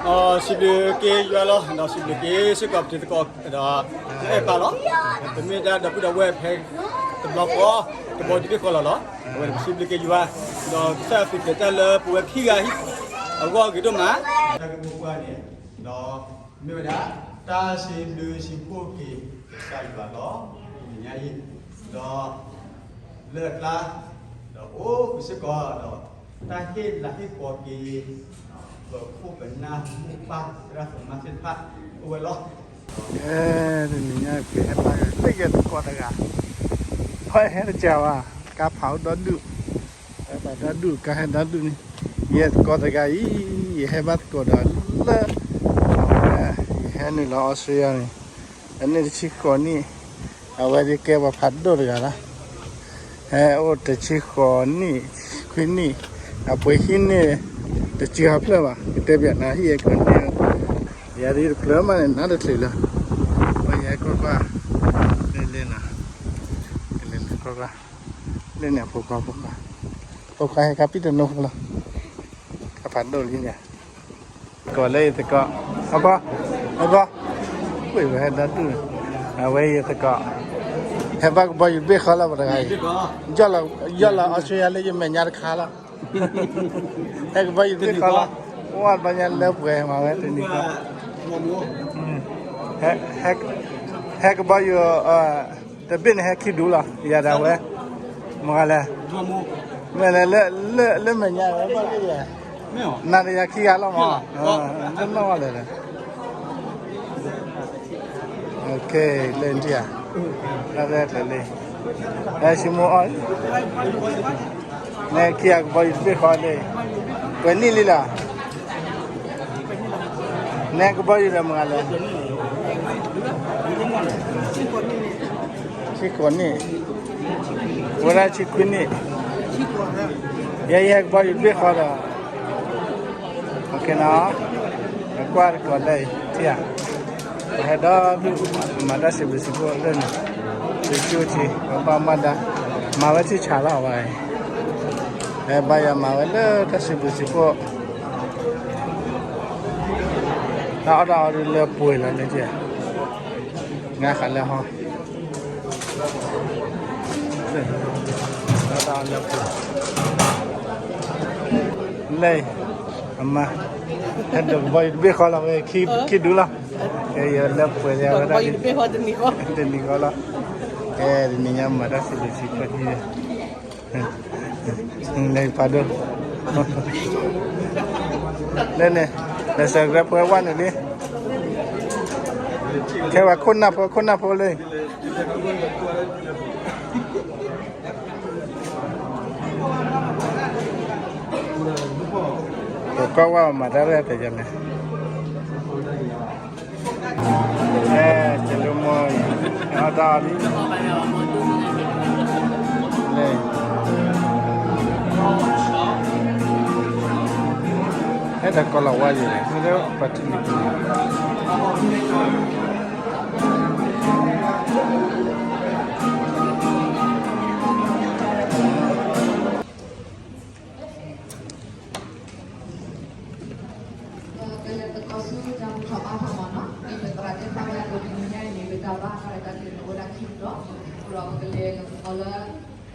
စံးဘျုးက့ၤယွၤလီၤ, ဒီးစံးဘျုးက့ၤစ့ၢ်ကီးပတံၤသကိး ဒီးအဲၣ်ပၢ်လီၤ. ပမ့ၢ်ဒၣ်ဒီပုၢ်ဒီဝဲၢ်ဖဲတဘျီဃီ, တဘျီတဘ့ၣ်ဃီလီၤလီၤ. အဝဲန့ၣ်ပစံးဘျုးက့ၤယွၤ, ဒီးကစၢ်ယွၤသူၣ်က့ၤတၢ်လၢပဝဲခံဂၤအဂီၢ်ဂ့ၤဒိၣ်မး. တၢ်ကမူပှၢ်န့ၣ်, ဒီးမ့ၢ်ဝဲဒၣ် တၢ်စံးဘျုးစံးဖှိၣ်က့ၤကစၢ်ယွၤလီၤ တနံၤညါအံၤ, ဒီး လၢအကျါ, ဒီးအိၣ်ဘှံးစ့ၢ်ကီးဒီး တၢ်ဟ့ၣ်လၤဟ့ၣ်ကပီၤက့ၤ ပခိၣ်ပနၢ်မိၢ်ပၢ်သရၣ်သမါသ့ၣ်တဖၣ်အိၣ်ဝဲလီၤ. တနံၤညါပကဟဲဘါယွၤလၢယဲသကိးတဂၤ, ဟဲတကးဘၣ်, ကါဖးအိၣ်ဒီဒူၣ်, ကါဖးဒီဒူၣ် ကါဟဲဒီဒူၣ်န့ၣ်, ယဲသကိးတဂၤအံၤ, ယဟဲဘါသကိးဒီးလၢ ယဟဲနုာ်လီၤအီစထြ့လယါန့ၣ် အနံၣ်တဆံဃိးနံၣ်, အဝဲဒၣ်ကဲပှၤဖးဒိၣ်တဂၤလီၤ. ဟဲအိၣ်တဆံဃိးနံၣ်, ခွံနံၣ်, အပှ့ၤဟံးန့ၢ် တဆံဃိးဖျၢၣ်ဘၣ်, ကတဲဘၣ်နၤ ဟံၣ်အဲၣ်ကန့ၢ်, ယၤဒ်တဖျၢၣ်မးန့ၣ် နါတချုးလၢ ပယဲကွၢ်ကွၢ်, လ့လ့နၤ, ကလဲၤနၤကွၢ်ကွၢ်, လ့န့ၣ်အဖိခွါဖိခွါ, ဖိခွါဟဲခါပံၣ်တနီၤဃီလီၤ, ကဖးဒိၣ်လံန့ၣ် သကိးလၢယသကိး, အဘီ, အဘီ, ဝဲဟဲဒၣ်ဒူၣ်, အဝဲယသကိး, ဟဲဘၣ်ကဘီယူၤတဘ့ၣ်ဃီလီၤ ပှၤတဂၤအံၤ, ယီၢ်လီၤအီစထြ့လယါလၢယမဲာ်ညါတခါလီၤ, ဟဲကဘီယူၤတဘ့ၣ်ဃီလီၤ, ဝဲဘီညါလၢပှဲၤမၤဝဲတနံၤဃီ, ဟဲကဘီယူၤ တဘ့ၣ်န့ၣ်ဟဲခံဒူလီၤ, ယၤဒၣ်ဝဲ, မ့ၢ်ဂၤလဲၣ်, မ့ၢ်လဲၣ်, လၢမဲာ်ညါဝဲဘၣ်က့ၤယဲ, နၤဒီးယၤခံဂၤလီၤမး, လၢနီၢ်ဝဲလဲၣ်, လၢနထံၣ်ဧါ, တၢ်ရဲၣ်ကျဲၤလံ, ဟဲဆိကမိၣ်အီၣ်, နဲခံဂၤကဘီယူၤတဘ့ၣ်ဃီလံ, ပှဲၤနံၣ်လံလီၤ နဲကဘီယူၤဒီးမ့ၢ်ဂၤလဲၣ်, ဆံကိးနံၣ်, ဝဲဒၣ်ဆံခွံနံၣ်, ယဲယဟဲကဘီယူၤတဘ့ၣ်ဃီဒီး, နကွၢ်တကိးလၢအံၤထံၣ်ဧါ, ပဟဲဒီးဒူၣ်, မၤတၢ်စံးဘျုးစံးဖှိၣ်လၢန့ၣ်, တကၠိၣ်ထံ ပဘၣ်မၤဒါ, မၤဝဲထံဆးလီၤဝဲ, ဟဲဘါယွၤမၤဝဲလၢတၢ်စံးဘျုးစံးဖှိၣ် တၢ်အီၣ်တၢ်အီဒ်လၢပှဲၤလီၤန့ၣ်, ငါဃးလၢဟီ, တၢ်အီၣ်တၢ်အီလၢပှဲၤ, လၢ, အမါ, ဟဲဒိးကဘီယူၤတဘ့ၣ်ဃီလီၤဝဲ, ခံဒူလီၤ, ကဲယလၢပှဲၤဝဲဒၣ်, တနံၤဃီလီၤ, ကဲတနံၤညါမၤတၢ်စံးဘျုးစံးဖှိၣ်ထံ လဲၤဖးဒိၣ်, လၢန့ၣ်, လဲၤဆှၢကရၢဖိဝဲန့ၣ်လံ, ခဲဝဲခိၣ်နၢ်ဖိ ခိၣ်နၢ်ဖိလၢ, ပကွၢ်ဝဲမၤတၢ်ရဲၣ်တယၤလဲၣ် အဲ, ကလိမိၢ်, အတၢ်အီၣ်လံ, လဲၤ, အဲတၢ်ကီလီၤဝါယံၤလဲၣ်, မ့ၢ်လၢပှၤထံၣ်န့ၣ် ကလဲၤသကိးဆူတၢ်ဘူၣ်ထီၣ်ဘါထီၣ်မးနီၤ, ဒ်ပသရၣ်တဲဖျါဝဲအသိး တနံၤညါအံၤန့ၣ် ပတၢ်ဘါသးဒီးတၢ်က့ၤန့ၣ်အိၣ်ဝဲဒၣ်ခံပတီၢ်, အဃိဒီးပကလဲၤသကိးလၢ တၢ်ဘူၣ်ထီၣ်ဘါထီၣ်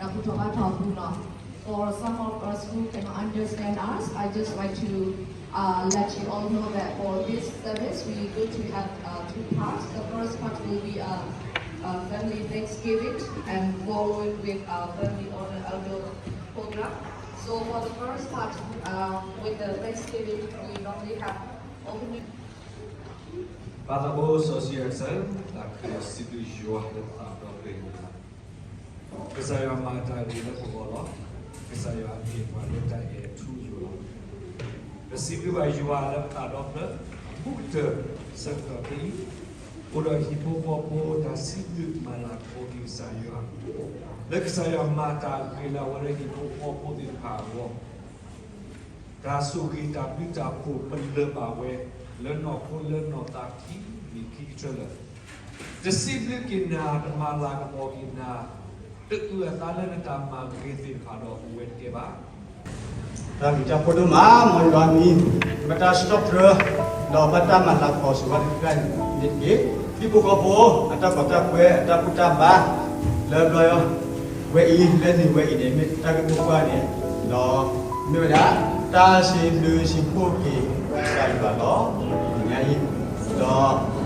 အပူၤနီၤ. For some of us who cannot understand us, I just like to uh, let you all know that for this service, we are going to have uh, two parts. The first part will be a, a family thanksgiving and followed with a family honor elder program. So for the first part, uh, with the thanksgiving, we normally have opening. ပၢ်သးဘိစီဆှံယွၤကစၢ်, တၢ်ခရံာ်စံးဘျုးယွၤလၢပသးဒီဖျၢၣ်အံၤ, ကစၢ်ယွၤမၤတၢ်ဂ့ၤလၢပဂီၢ်လီၤ. ကစၢ်ယွၤမ့ၢ်ပှၤလၢတၢ်အဲၣ်ထူအယိာ်လီၤ. ပစံးဘျုးဘၣ်ယွၤလၢပသးဒီဖျၢၣ်, အဘူးကတၢၢ်ဆၢကတီၢ်ဖဲအံၤ, အိၣ်ဒီးဟံၣ်ဖိဃီဖိတၢ်စံးဘျုးမၤလၤကပီၤက့ၤကစၢ်ယွၤ, လၢကစၢ်ယွၤမၤတၢ်ဂ့ၤလၢအဝဲလၢဟံၣ်ဖိဃီဖိသ့ၣ်တဖၣ်အဂီၢ် တၢ်ဆိၣ်ဂ့ၤတၢ်ဘျုးတၢ်ဖှိၣ်ပလၢၢ်ဘၣ်ဝဲ လၢနီၢ်ခိလၢနီၢ်သးခံမံၤခံကတၢၢ်လၢာ်, တစံးဘျုးက့ၤနၤ တမၤလၤကပီၤက့ၤနၤ, တအုၣ်အသးလၢနတၢ်မၤဂ့ၤသ့ၣ်တဖၣ်ဒီးအိၣ်ဝဲတကဲဘၣ်. တၢ်ဘျုးတၢ်ဖှိၣ်ဒိၣ်မး မ်ယွၤမံၤ, ပတၢ်စံးထီၣ်ပတြၢၤ ဒီးဘၣ်တၢ်မၤလၤကပီၤစံးဝဲတခါန့ၣ်တက့ၢ်. ဟံၣ်ဖိဃီဖိ အတၢ်ကီတၢ်ခဲ အတၢ်ဘူၣ်တၢ်ဘါ လၢဘျီ ဝဲအံၤ လၢနံၤဝဲအံၤန့ၣ် မ့ၢ်တၢ်ဂ့ၢ်မိၢ်ပှၢ်န့ၣ် ဒီးမ့ၢ်ဝဲဒၣ် တၢ်စံးဘျုးစံးဖှိၣ်က့ၤကစၢ်ယွၤလီၤ. တနံၤညါအံၤ ဒီး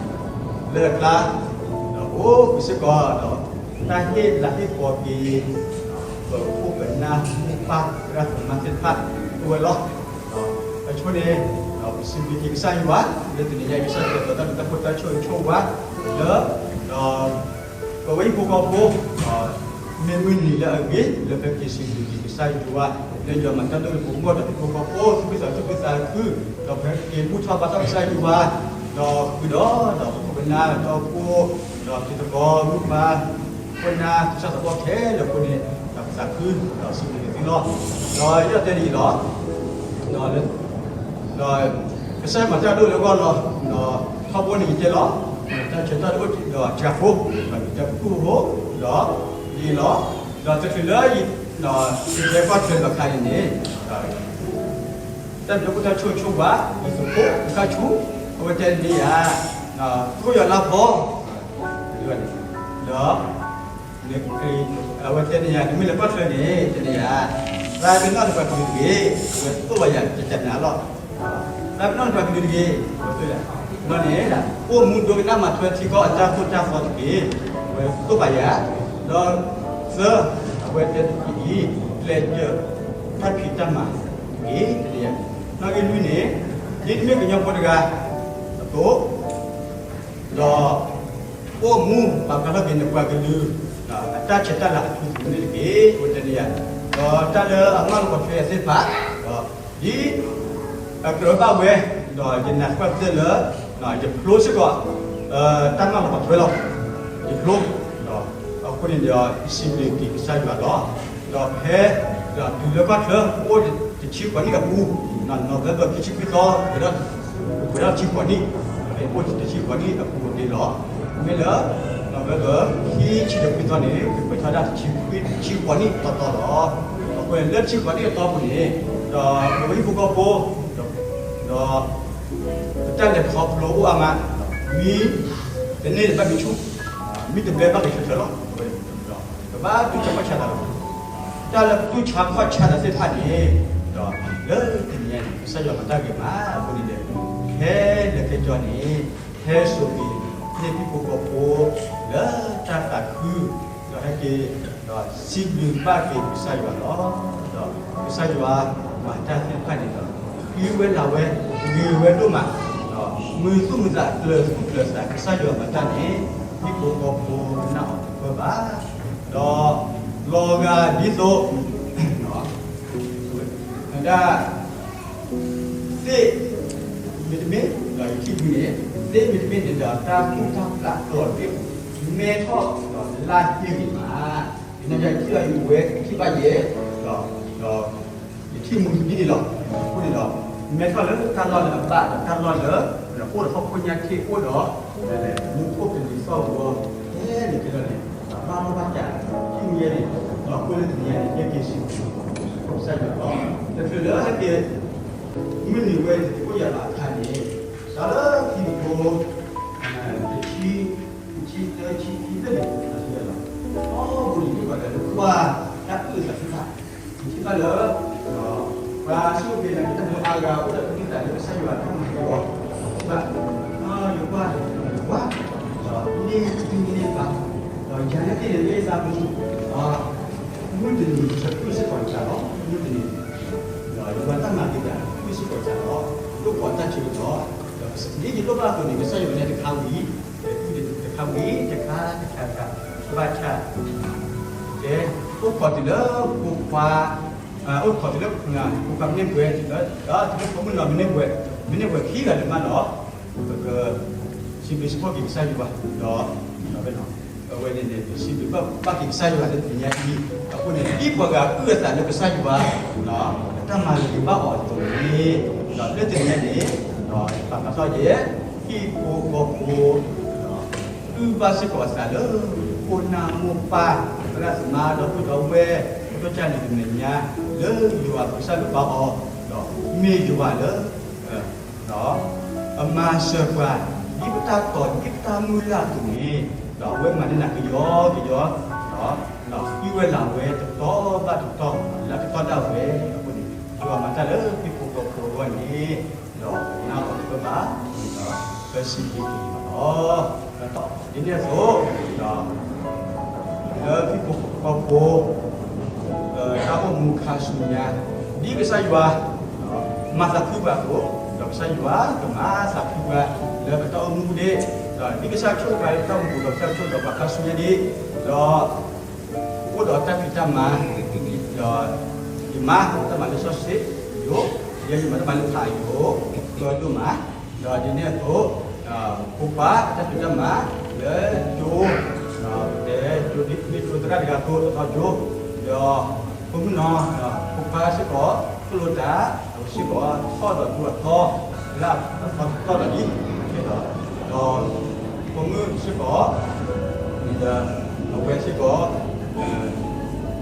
လၢအကျါ ဒီးအိၣ်စ့ၢ်ကီးဒီး တၢ်ဟ့ၣ်လၤဟ့ၣ်ကပီၤက့ၤ ပခိၣ်ပနၢ်မိၢ်ပၢ်သရၣ်သမါသ့ၣ်တဖၣ် အိၣ်ဝဲလီၤ. ဒီးအဆိန့ၣ် ဒီးပစံးဘျုးက့ၤကစၢ်ယွၤ လၢတနံၤညါအံၤ ကစၢ်ယွၤဒိးတၢ်ဘျုးတၢ်ဖှိၣ်တၢ်ဆိၣ်ဂ့ၤဆိၣ်ဝါ လၢ ဒီး ပဝဲဟံၣ်ဖိဃီဖိ ဒီး မ့ၢ်မုၢ်နံၤလၢအဂ့ၤ လၢပက့ၤစံးဘျုးက့ၤကစၢ်ယွၤ လၢယွၤမၤတၢ်ဒိၣ်လၢပဂီၢ်ဒီး ဟံၣ်ဖိဃီဖိ သူၣ်ခုသးခု သူၣ်ခုသးခု ဒီးပက့ၤဘူၣ်ထီၣ်ဘါထီၣ်ကစၢ်ယွၤ ဒီးဃုာ်ဒီး ဒီးပခိၣ်ပနၢ်ဒီးအဖိ ဒီးတံၤသကိး မုၣ်ပၢ် ခိၣ်နၢ် ကစၢ်သးဘီၣ်ခဲလၢာ်အဃိန့ၣ် ဒီးပသးခု ဒီးစံးဘျုးက့ၤသုလီၤ. ဒီးယအဲၣ်ဒိးတဲဒ်အံၤလီၤ. ဒီး ကစၢ်ယွၤမၤတၢ်ဒိၣ်လၢအဂီၢ်လီၤ. ဒီးထီဘိန့ၣ်ယတဲလီၤ. တၢ်ဆၢကတီၢ်တအိၣ်ဒီးစှၤဖိ ဒီးယတဲပူဖိ ဒီးဒ်အံၤလီၤ. ဒီးတချုးလၢ ယတဲကွၢ်ထွဲဘၣ်ခါအံၤန့ၣ် တၢ်ဘျုးတၢ်ဆိၣ်ဂ့ၤဆိၣ်ဝါ ယသကိး ယခါဆူ အဝဲတဲန့ၢ်ယၤ သကိးယွၤလၢဖီ ဒီး အဝဲတဲန့ၢ်ယၤ နမ့ၢ်လဲၤကွၢ်ထွဲန့ၣ် တဲန့ၢ်ယၤ သးပ့ၤနီၣ်နပှၤကလုာ်တဂ့ၤ, အဝဲသိၣ်လိယၤ ကကနၤလီၤ. သးပ့ၤနီၣ်နပှၤကလုာ်တဂ့ၤ, အဝဲသိၣ်ယၤ, ဒီးန့ၣ် အိၣ်မူဒိကနၣ်မၤထွဲထံကီၢ်အတၢ်သိၣ်တၢ်သီတက့ၢ်, အဝဲသိၣ်ဘၣ်ယၤ, ဒီးသၢ အဝဲတဲတက့ၢ်အံၤ ကျဲးစၢးတၢ်ဖံးတၢ်မၤတက့ၢ်, တဲန့ၢ်ယၤ, နီၣ်ဂံၢ်လွံၢ်န့ၣ် ဒ်နမ့ၢ်ကညီဖိတဂၤအသိး ဒီး အိၣ်မူပာ်ဖျါထီၣ်က့ၤနပှၤကလုာ် အတၢ်ဆဲးတၢ်လၤအထူသနူန့ၣ်တက့ၢ်, အဝဲတဲန့ၢ်ယၤ, ဒီးတၢ်လၢအမၢလီၤပှီၢ်ထွဲယၤသ့ၣ်တဖၣ်, ဒီးဒ်အကြၢးဘၣ်ဝဲ, ဒီးယနာ်သပှၢ်ကတၢၢ်လၢ ယဖျိစ့ၢ်ကီး တၢ်မၢလီၤပှီၢ်ထွဲလီၤ, ယဖျိ, ဒီးအဃိန့ၣ်ဒီး ယစံးဘျုးက့ၤကစၢ်ယွၤလီၤ, ဒီးဖဲ ဒီးတုၤလၢဘၣ်ထွဲ အိၣ်တဆံဃိးနံၣ်အပူၤ, November ခံဆံခွံသီ ဝဲဒၣ် ပှဲၤထီၣ်တဆံဃိးနံၣ်, အိၣ်တဆံဃိးနံၣ်အပူၤန့ၣ်လီၤ, မ့ၢ်လၢ November ခံဆံခွံသီန့ၣ် ကပှဲၤထီၣ်ဒၣ်တဆံဃိးနံၣ်တီတီလီၤ, အဃိန့ၣ်လၢတဆံဃိးနံၣ်အတီပူၤန့ၣ်, ဒီးပဝဲဟံၣ်ဖိဃီဖိ ဒီး ပတၢ်လဲၤခီဖျိအိၣ်အါမး, မ့ၢ်တန့ၢ်ဘၣ်က့ၤဆူၣ်, မ့ၢ်တဘျဲဘၣ်က့ၤဆူၣ်ထွဲလီၤ, ကဘၣ်တူၢ်ဆါခီၣ်ဆါသးလီၤ, တၢ်လၢပတူၢ်ဆါခီၣ်ဆါသးသ့ၣ်တဖၣ်န့ၣ်, ဒီးလၢတနံၤညါန့ၣ် ကစၢ်ယွၤမၤတၢ်ဂ့ၤမးအဃိန့ၣ်ဒီး, ခဲလၢာ်ခဲဆ့န့ၣ် ဟဲစိာ်က့ၤ ဟ့ၣ်ဟံၣ်ဖိဃီဖိ လၢတၢ်သးခု ဒီးဟဲက့ၤ ဒီးစံးဘျုးဘၣ်က့ၤကစၢ်ယွၤလီၤ, ဒီးကစၢ်ယွၤမၤတၢ်သ့ၣ်တဖၣ်န့ၣ်ဒီး ဃုဝဲလၢ်ဝဲ ဂ့ၤဝဲဒိၣ်မး, မုာ်သူၣ်မုာ်သးကျၢၤသူၣ်ကျၢၤသး ကစၢ်ယွၤမၤတၢ်န့ၣ် ဟံၣ်ဖိဃီဖိကနၣ်အီၤတပၢၢ်ဘၣ်, ဒီးလီၤဂာ်ဒ်သိး ဒၣ် သ့ၣ်မ့တမ့ၢ် ဒီးယထံၣ်ဘုန့ၣ် သ့ၣ်မ့တမ့ၢ်န့ၣ်ဒီး တၢ်ကူၣ်တၢ်ဖျးကျီၢ်တဘ့ၣ် မဲထီၣ်ဒီးလၢဟ့ၣ်ဂ့ၤမး, ယနယထံၣ်ဒီးယဝဲထံၣ်ဘၣ်ယဲ, ဒီး ဒီး ယထံၣ်မူဒ်န့ၣ်လီၤ, အဃိန့ၣ်ဒီး မဲထီၣ်လၢတၢ်လီၢ်လၢအဘၣ်ဒီး တၢ်လီၢ်လၢ အိၣ်ဒီးဟီၣ်ခိၣ်ညါထံးအိၣ်ဒီး မူခိၣ်ကလံၤသီၣ်ဂီၤ ခဲလၢာ်ခဲဆ့န့ၣ် ဘၣ်လီၢ်ဘၣ်စး ထံၣ်မူယဲန့ၣ်, ဒီးအဃိလၢတနံၤညါန့ၣ် ယက့ၤစံးဘျုး ကစၢ်ယွၤလီၤ, တချုးလၢဟဲက့ၤ မုၢ်နံၤဝဲတသကိးယၤဘၣ်အခါန့ၣ်, စးလၢခံကထိ တဆံ တဆံသၢ တဆံခံသ့ၣ်န့ၣ် အလီၤ, အိၣ်ဘှံးနံၤဒိၣ်ဘၣ်ဒီး ကွၢ်တၢ်အုၣ်အသးသ့ၣ်တဖၣ်, ယထံၣ်ဘၣ်လၢ ပှၤစူၢ်က့ၤနာ်က့ၤတၢ်ဖိအါဂၤ အိၣ်ဒီးတၢ်သူၣ်ကံၢ်သးလဲ ကစၢ်ယွၤတၢ်မၤက့ၤအီၤ, ဘၣ်, ယကွၢ် ယကွၢ်, ဒီးန့ၢ်တံၤန့ၢ်ဘါ, ဒီးယၤန့ၣ်သ့ၣ်န့ၣ် လၢယသးပူၤ, မုၢ်တနံၤဆၢထၢၣ်စ့ၢ်ကီးယသးလီၤ, မုၢ်တနံၤ ဒီးယွၤတၢ်မၤက့ၤတၢ် ထၢၣ်စ့ၢ်ကီးယသးလီၤ, လိၣ်ဘၣ်တၢ်ဆၢကတီၢ်, ဒီးဒ်ယလိၣ်ဘၣ်အသိးန့ၣ် ကစၢ်ယွၤန့ၣ်တခါဝံၤ, တခါဝံၤ တခါ တခါတခါ, ဘၣ်ဆၣ် ကဲ အိၣ်ခိးတုၤလၢဖိခွါ, အိၣ်ခိးတုၤလၢ ဖိခွါမ့ၢ်န့ၢ်ပှဲၤ, ဒီးတုၤလၢဖိမုၣ်နီၤမ့ၢ်န့ၢ်ပှဲၤ, မ့ၢ်န့ၢ်ပှဲၤခံဂၤလၢၤမးဒီး, ပက စံးဘျုးစံးဖှိၣ်က့ၤကစၢ်ယွၤ, ဒီး အဝဲန့ၣ်န့ၣ် ပစံးဘျုးဘၣ်က့ၤကစၢ်ယွၤလၢတနံၤညါအံၤ, အဃိန့ၣ် ဒ်ပှၤဂၤအုၣ်အသးလၢကစၢ်ယွၤ အတၢ်မၤဂ့ၤဘၣ်အီၤအသိးန့ၣ်, ဒီးလၢတနံၤညါန့ၣ် ဒီးပာ်ဖျါထီၣ်ယဲ ဟံၣ်ဖိဃီဖိ အုၣ်ဘၣ်စ့ၢ်ကီးအသးလၢ ခိၣ်နၢ်မိၢ်ပၢ် သရၣ်သမါ ဒီပုၢ်ဒီဝဲၢ် ဒီကၢ်န့ၣ်တနံၤညါ လၢယွၤကစၢ်ယွၤဘါအီၤ, ဒီးမ့ၢ်ယွၤလၢ ဒီး အမၤစၢၤပှၤ ဒ်ပတၢ်တီၢ်ဒ်ပတၢ်မုၢ်လၢ်အသိးန့ၣ်, ဒီးအဝဲမၤန့ၢ်နၤကယီကယီ, ဒီးဃုဝဲလၢအဝဲတတီဘၣ်တတီ, လၢအကတီၢ်ဒၣ်ဝဲအဃိန့ၣ်, ယွၤမၤတၢ်လၢဟံၣ်ဖိဃီဖိအဂီၢ်န့ၣ်, ဒီးပနၢ်ဟူဘၣ်, ဒီးပစံးဘျုးက့ၤလီၤ. ဒ်န့ၣ်အသိး, ဒီး လၢဟံၣ်ဖိဃီဖိ တၢ်အိၣ်မူခါဆူညါ, ဒ်ကစၢ်ယွၤ မၤသးခုပှၤအသိး, ဒီးကစၢ်ယွၤကမၤသးခုပှၤ လၢပတၢ်အိၣ်မူဒၣ်, ဒီးဒ်ကစၢ်ဆိၣ်ဂ့ၤပှၤလၢပတၢ်အိၣ်မူ ဒီးကစၢ်ဆိၣ်ဂ့ၤပှၤခါဆူညါဒၣ်, ဒီး အိၣ်ဒီးတၢ်ဖံးတၢ်မၤ, ဒီးယမါတၢ်မၤလၢစီဆှံယိာ်, ယဲယမါတၢ်မၤလၢဖးယိာ်, ဒီးဒိၣ်မး, ဒီးဒ်န့ၣ်အသိး, ဖိခွါတၢ်ဖံးတၢ်မၤလၢကၠိ, ဒီးတဲကၠိဒ်မ့ၢ်ကၠိသရၣ်တဂၤအသိး တသီကၠိ, ဒီးဖိမုၣ်နီၤ, ဖိခွါစ့ၢ်ကီး သိၣ်လိတၢ်, အဝဲစ့ၢ်ကီးထီၣ်ဒီးကၠိအသီ, လၢအသီတတီၢ်ဒီးလံ, ဒီး ဒီး ဖိမုၣ်စ့ၢ်ကီး, ဒီး အဝဲစ့ၢ်ကီး,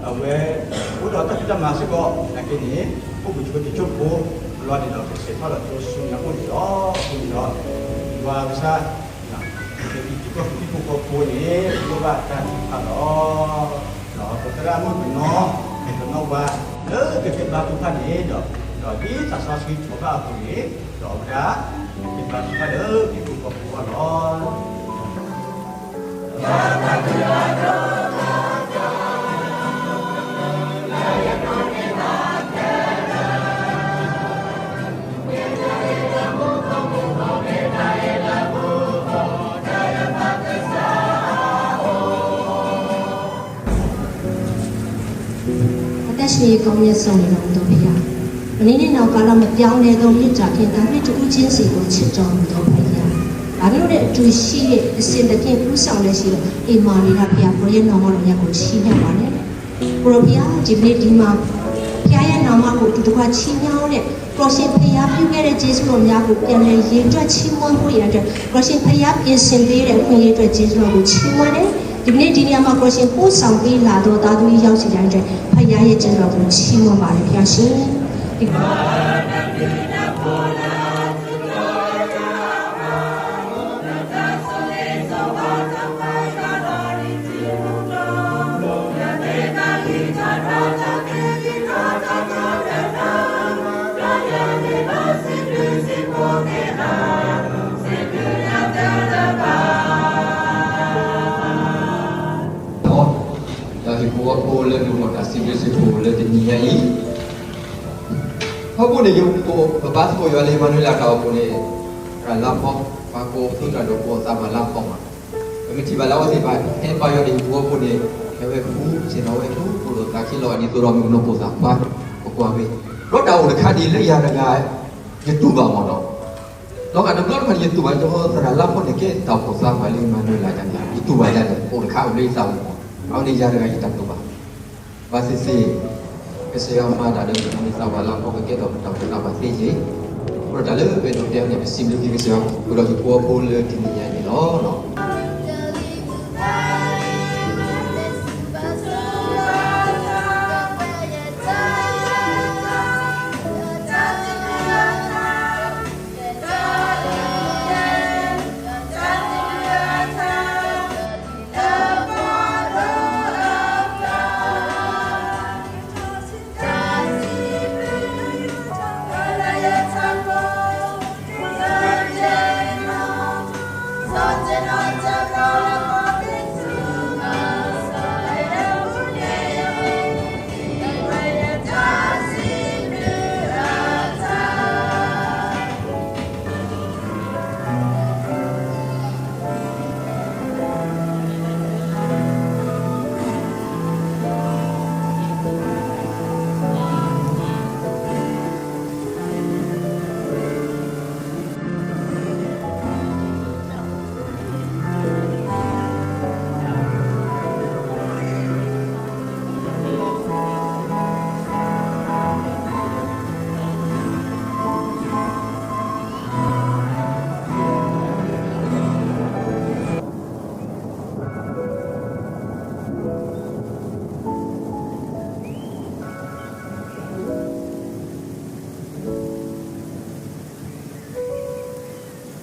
အဝဲ အိၣ်ဒီးတၢ်ဖံးတၢ်မၤစ့ၢ်ကီး, နာ်က့န့ၣ် အိၣ်ဘှံးဆိတစိၢ်ဖိ, လီၤန့ၣ်ဒီး ကဆဲးထီၣ်ဒီးကၠိဆူညါအိၣ်န့ၣ်လီၤ. အဃိန့ၣ်ဒီး ယွၤကစၢ် ကဟံၣ်ဖိဃီဖိန့ၣ် လိၣ်ဘၣ်တၢ်ထုကဖၣ်လီၤ. ဒီးပသရၣ်မုၣ်ပနီၢ်, ပနီၢ်ဝါ လၢကကဲဘါထုကဖၣ်န့ၣ်ဒီး, ဒီးဒ်သးစီဆှံထီၣ်ဘၣ်အပူၤန့ၣ်, ဒီးဝဲဒၣ် ကကဲဘါထုကဖၣ်လၢဟံၣ်ဖိဃီဖိအဂီၢ်လီၤ. အသက်ရှင်ကောင်းမြတ်စွာနေတော်မူသောဘုရား။ မနေ့နဲ့နောက်ကာလမပြောင်းလဲသောမေတ္တာဖြင့် သာမီးတစ်ဦးချင်းစီကိုချစ်တော်မူသောဘုရား။ သာမီးတို့နဲ့အတူရှိတဲ့အစဉ်သဖြင့်ဦးဆောင်လျက်ရှိသောဧမာနွေလဘုရားကိုယ်တော်ရဲ့နာမတော်များကိုချီးမြှောက်ပါနဲ့။ ကိုယ်တော်ဘုရားဒီကနေ့ဒီမှာဘုရားရဲ့နာမကိုအတူတကွချီးမြှောက်တဲ့ ကိုယ်ရှင်ဘုရားပြုခဲ့တဲ့ကျေးဇူးတော်များကိုပြန်လည်ရေတွက်ချီးမွမ်းဖို့ရန်အတွက်ကိုယ်ရှင်ဘုရားပြင်ဆင်ပေးတဲ့အခွင့်အရေးအတွက်ကျေးဇူးတော်ကိုချီးမွမ်းတယ်။ ဒီကနေ့ဒီနေရာမှာကိုယ်ရှင်ပို့ဆောင်ပေးလာသောသားသမီးရောက်စီတိုင်းအတွက်ဘုရားရဲ့ကျေးဇူးတော်ကိုချီးမွမ်းပါတယ်ဘုရားရှင်။ ဒီးဟံၣ်ဖိဃီဖိလၢဒုးမီၢ်တၢ်စံးဘျုးစံးဖှိၣ်လၢတနံၤညါအံၤ, ဖဲအပူၤန့ၣ် ယပဘါသကိးယွၤလၢမၤနွံလၢတၢ်အိၣ်ဖှိၣ်န့ၣ်, တၢ်လါဖီ, ပှၤကိးသူတၢ်ဒိးကိးသးပှၤလါဖီမး, ပမ့ၢ်ထံၣ်ဘၣ်လၢအဝဲသ့ၣ်တဖၣ် ဟဲပာ်ယွၤဒီးဟံၣ်ဖိဃီဖိန့ၣ်, ဟဲဝဲဃူ, ဆ့ၣ်နီၤဝဲဃူ, အိၣ်ဒီးသးခံလီၤအဒ်သိးဒီးမုၢ်ကနီၤပိာ်သးခွါ, ပကွၢ်ဝဲ, ဒီးတၢ်အိၣ်တခါဒ်လၢယၤတဂၤ ယတူၢ်ဘၣ်မးနီၤ, ဒီးဂၤတဘျီတခါန့ၣ် ယတူၢ်ဘၣ် ယသရၣ်လါဖီန့ၣ် ကဲတၢ်အိၣ်ဖှိၣ်သးပှၢ်လၢမၤနွံလၢတၢ်န့ၣ် ယတူၢ်ဘၣ်ဒ်န့ၣ် အိၣ်တခါအိၣ်လၢယသးပူၤမး, အဝဲန့ၣ်ယၤတဂၤယတၢ်တူၢ်ဘၣ်, ဘၣ်သ့ၣ်သ့ၣ်, ကစၢ်ယွၤမၤတၢ်လၢမုၢ်ကနီၤသးပှၢ်လါဖီကကဲထီၣ်ပတၢ်အိၣ်ဖှိၣ်သးပှၢ်သ့ယ့ၣ်, အဃိဒီးတၢ်လၢပအဲၣ်ဒိးတဲန့ၣ် ပစံးဘျုးက့ၤကစၢ်ယွၤ ဃုာ်ဒီးဟံၣ်ဖိဃီဖိလၢတနံၤညါအံၤန့ၣ်လီၤ.